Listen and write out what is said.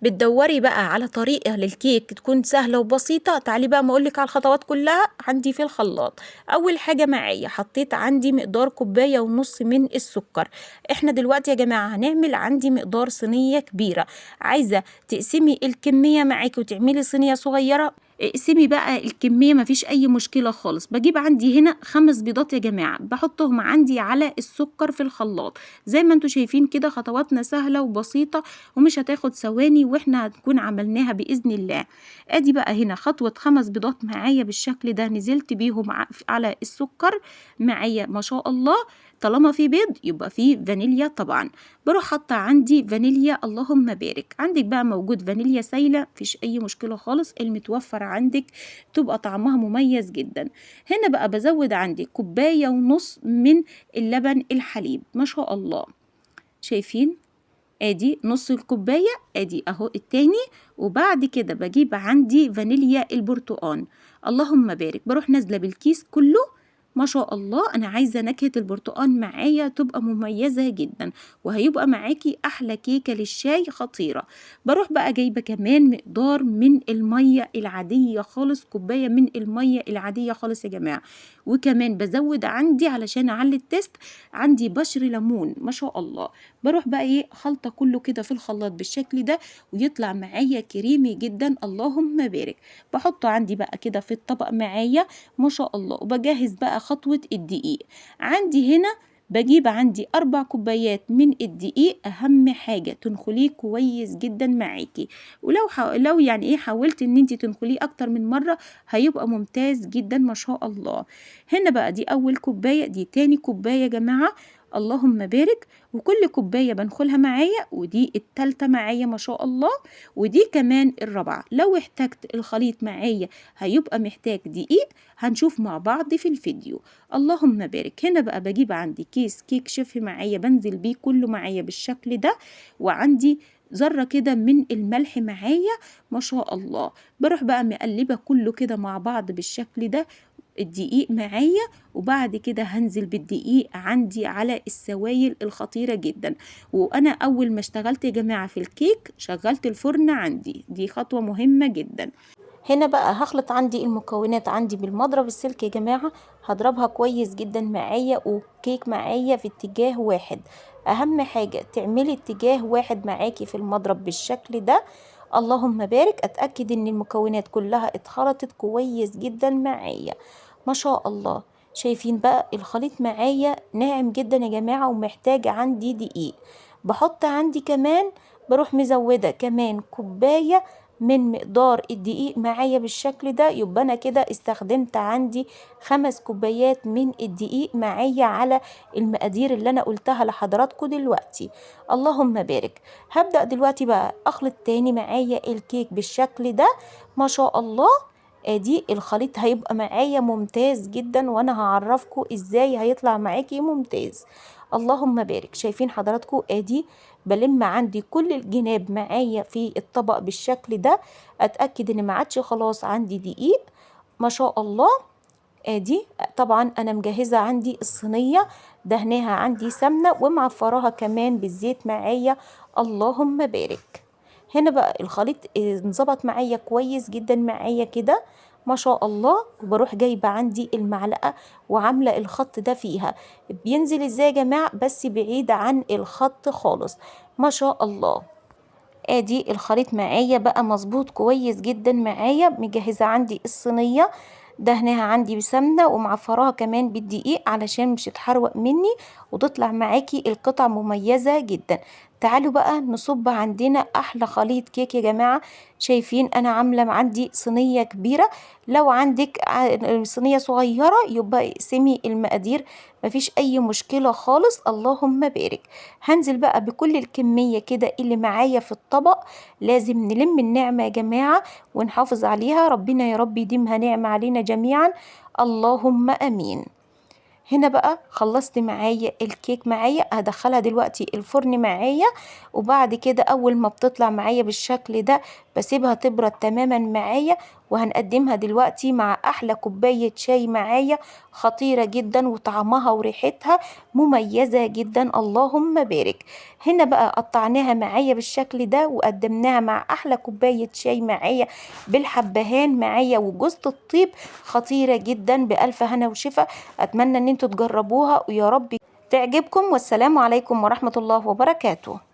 بتدوري بقى على طريقة للكيك تكون سهلة وبسيطة؟ تعالي بقى ما اقولك على الخطوات كلها عندي في الخلاط. اول حاجة معايا حطيت عندي مقدار كوباية ونص من السكر. احنا دلوقتي يا جماعة هنعمل عندي مقدار صينية كبيرة، عايزة تقسمي الكمية معاكي وتعملي صينية صغيرة اقسمي بقى الكمية، مفيش اي مشكلة خالص. بجيب عندي هنا 5 بيضات يا جماعة، بحطهم عندي على السكر في الخلاط زي ما انتم شايفين كده. خطواتنا سهلة وبسيطة ومش هتاخد ثواني، واحنا هنكون عملناها بإذن الله. ادي بقى هنا خطوة 5 بيضات معايا بالشكل ده، نزلت بيهم على السكر معايا ما شاء الله. طالما في بيض يبقى في فانيليا طبعا. بروح حاطه عندي فانيليا، اللهم بارك. عندك بقى موجود فانيليا سايله، مفيش اي مشكلة خالص، المتوفر عندك تبقى طعمها مميز جدا. هنا بقى بزود عندي كوباية ونص من اللبن الحليب ما شاء الله. شايفين؟ ادي نص الكوباية، ادي اهو التاني. وبعد كده بجيب عندي فانيليا البرتقان، اللهم بارك. بروح نازله بالكيس كله ما شاء الله. انا عايزه نكهة البرتقان معايا تبقى مميزة جدا، وهيبقى معاكي احلى كيكة للشاي خطيرة. بروح بقى جايبه كمان مقدار من المية العادية خالص، كوباية من المية العادية خالص يا جماعة. وكمان بزود عندي علشان اعلي ال taste عندي بشر ليمون ما شاء الله. بروح بقى ايه خلطه كله كده في الخلاط بالشكل ده، ويطلع معايا كريمي جدا اللهم بارك. بحطه عندي بقى كده في الطبق معايا ما شاء الله. وبجهز بقى خطوة الدقيق. عندي هنا بجيب عندي 4 كوبايات من الدقيق. اهم حاجة تنخليه كويس جدا معاكي، ولو لو يعني ايه حاولت ان انت تنخليه اكتر من مرة هيبقى ممتاز جدا ما شاء الله. هنا بقى دي اول كوباية، دي تاني كوباية يا جماعة اللهم بارك. وكل كوباية بنخلها معايا، ودي التالتة معايا ما شاء الله، ودي كمان الرابعة. لو احتجت الخليط معايا هيبقى محتاج دقيق، هنشوف مع بعض في الفيديو اللهم بارك. هنا بقى بجيب عندي كيس كيك شيف معايا، بنزل بيه كله معايا بالشكل ده، وعندي ذرة كده من الملح معايا ما شاء الله. بروح بقى مقلبة كله كده مع بعض بالشكل ده الدقيق معايا، وبعد كده هنزل بالدقيق عندي على السوائل الخطيرة جدا. وانا اول ما اشتغلت يا جماعة في الكيك شغلت الفرن عندي، دي خطوة مهمة جدا. هنا بقى هخلط عندي المكونات عندي بالمضرب السلك يا جماعة، هضربها كويس جدا معايا، وكيك معايا في اتجاه واحد. اهم حاجة تعملي اتجاه واحد معاكي في المضرب بالشكل ده اللهم بارك. اتأكد ان المكونات كلها اتخلطت كويس جدا معايا ما شاء الله. شايفين بقى الخليط معايا ناعم جدا يا جماعة، ومحتاج عندي دقيق. بحط عندي كمان، بروح مزودة كمان كوباية من مقدار الدقيق معايا بالشكل ده. يبقى انا كده استخدمت عندي 5 كوبايات من الدقيق معايا على المقادير اللي انا قلتها لحضراتكم دلوقتي اللهم بارك. هبدأ دلوقتي بقى اخلط تاني معايا الكيك بالشكل ده ما شاء الله. ادي الخليط هيبقى معايا ممتاز جدا، وانا هعرفكم ازاي هيطلع معاكي ممتاز اللهم بارك. شايفين حضراتكم ادي بلم عندي كل الجناب معايا في الطبق بالشكل ده، اتاكد ان ما عادش خلاص عندي دقيق ما شاء الله. ادي طبعا انا مجهزة عندي الصينية، دهناها عندي سمنه ومعفراها كمان بالزيت معايا اللهم بارك. هنا بقى الخليط انظبط معايا كويس جدا معايا كده ما شاء الله. وبروح جايبه عندي المعلقة وعامله الخط ده فيها، بينزل ازاي يا جماعة؟ بس بعيد عن الخط خالص ما شاء الله. ادي الخليط معايا بقى مظبوط كويس جدا معايا. مجهزة عندي الصينية، دهناها عندي بسمنه ومعفراها كمان بالدقيق علشان مش تتحروق مني وتطلع معاكي القطع مميزة جدا. تعالوا بقى نصب عندنا احلى خليط كيك يا جماعة. شايفين انا عامله عندي صينية كبيرة، لو عندك صينية صغيرة يبقى اقسمي المقادير مفيش اي مشكلة خالص اللهم بارك. هنزل بقى بكل الكمية كده اللي معايا في الطبق. لازم نلم النعمة يا جماعة ونحافظ عليها، ربنا يا رب يديمها نعمه علينا جميعا اللهم امين. هنا بقى خلصت معايا الكيك معايا، هدخلها دلوقتي الفرن معايا، وبعد كده اول ما بتطلع معايا بالشكل ده بسيبها تبرد تماما معايا، وهنقدمها دلوقتي مع احلى كوباية شاي معايا، خطيرة جدا وطعمها وريحتها مميزة جدا، اللهم بارك. هنا بقى قطعناها معايا بالشكل ده وقدمناها مع احلى كوباية شاي معايا بالحبهان معايا وجوزة الطيب، خطيرة جدا. بألف هنا وشفا. اتمنى ان انتوا تجربوها ويا رب تعجبكم، والسلام عليكم ورحمة الله وبركاته.